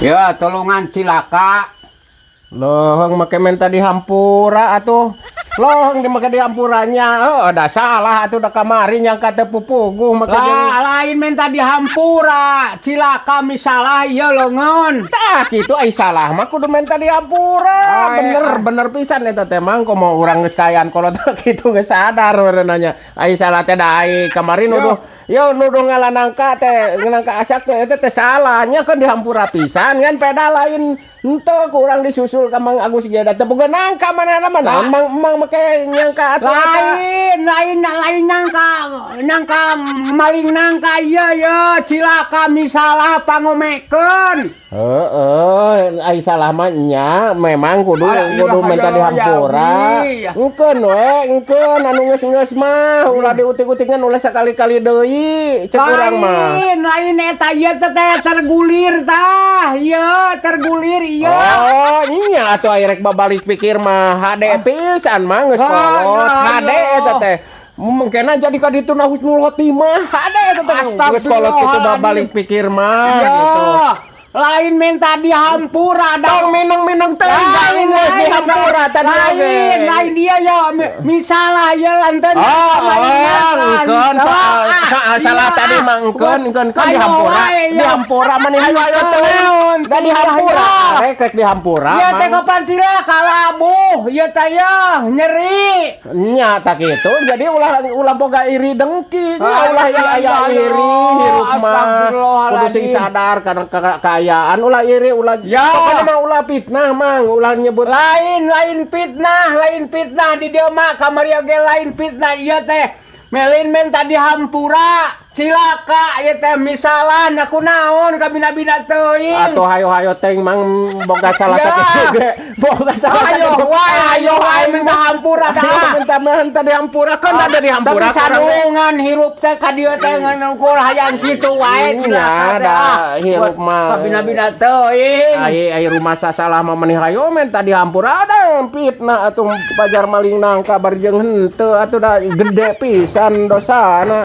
Ya, tolongan cilaka. Lohong make menta dihampura atuh. Lohong di make dihampuranya. Oh, ada salah atuh, da kamari nyangka teu pupuguh make jeung Lah, lain menta dihampura, cilaka misalah ieu leungeun. Tah kitu, ai salah mah kudu menta dihampura. Ai, Bener ai. Bener pisan eta teh, Mang, komo urang geus kaayaan kolot kitu geus sadar meureunanya. Ai salah teh da ai kamari nuduh yo nuduh ngalanangka teh, nangka asak teh, eta teh salahnya kan dihampura pisan kan peda lain henteu kurang disusul ka Mang Agus ge da teu boga nangka mana mana. Lah. Mang Mang make nyangka atuh eta. Lain, lain, lain nangka, nangka maling nangka iya ya, cilaka misalah pangomekeun. Heeh, ai salah mah nya memang kudu Ah, kudu iya, minta iya, dihampura. iya. Engkeun we, engkeun anu geus-geus mah ulah diutik-utikan, ulah sakali-kali deui cek urang mah. Lain, lain eta ieu teh teh tergulir tah, ieu tergulir ieu. Oh, nya atuh aya rek babalik pikir mah hade pisan mah geus Ah, kolot. iya, Hade iya. eta teh. Mungkin jadi ka ditu na husnul khotimah. Hade eta teh geus kolot kitu babalik pikir mah Ya, gitu. lain minta dihampura da. Tong mineng-mineng teh Lain, geus lain, dihampura tadi lain, oge. Lain dia ya, misalah ya lanten. Oh, engkeun soal soal salah tadi mah engkeun engkeun kan dihampura. Dihampura mah hayu ayo teh. Da dihampura. Rek rek dihampura. Ya teh Mang. kapan cilaka labuh, ya teh ya nyeri. Nya tak kitu, jadi ulah ulah boga iri dengki nya, Ah, ulah iya, aya iya, iri hirup mah kudu sing Astagfirullahaladzim. Sadar karena kekayaan, ulah iri, ulah Ya. pokoknya mah ulah fitnah, Mang, ulah nyebut. Lain, lain fitnah, lain fitnah di dieu mah kamari oge lain fitnah ieu teh. Melin menta dihampura, cilaka ieu teh misalan aku naon kabina-bina teuing. Atau hayo-hayo teh, Mang, boga salah Ya. sakitu ge, boga salah Ayo sakitu. wae, ayo wae minta hampura Ayo dah. Minta minta dihampura kan ada dihampura. Tapi sadungan hirup teh ka dieu teh ngan ukur hayang kitu wae Nya, cilaka teh, da, ah. hirup mah. Kabina-bina teuing. Ai ai rumah salah mah meni hayo menta dihampura, ada fitnah atuh pajar maling nangka bari jeung henteu atuh da gede pisan dosana.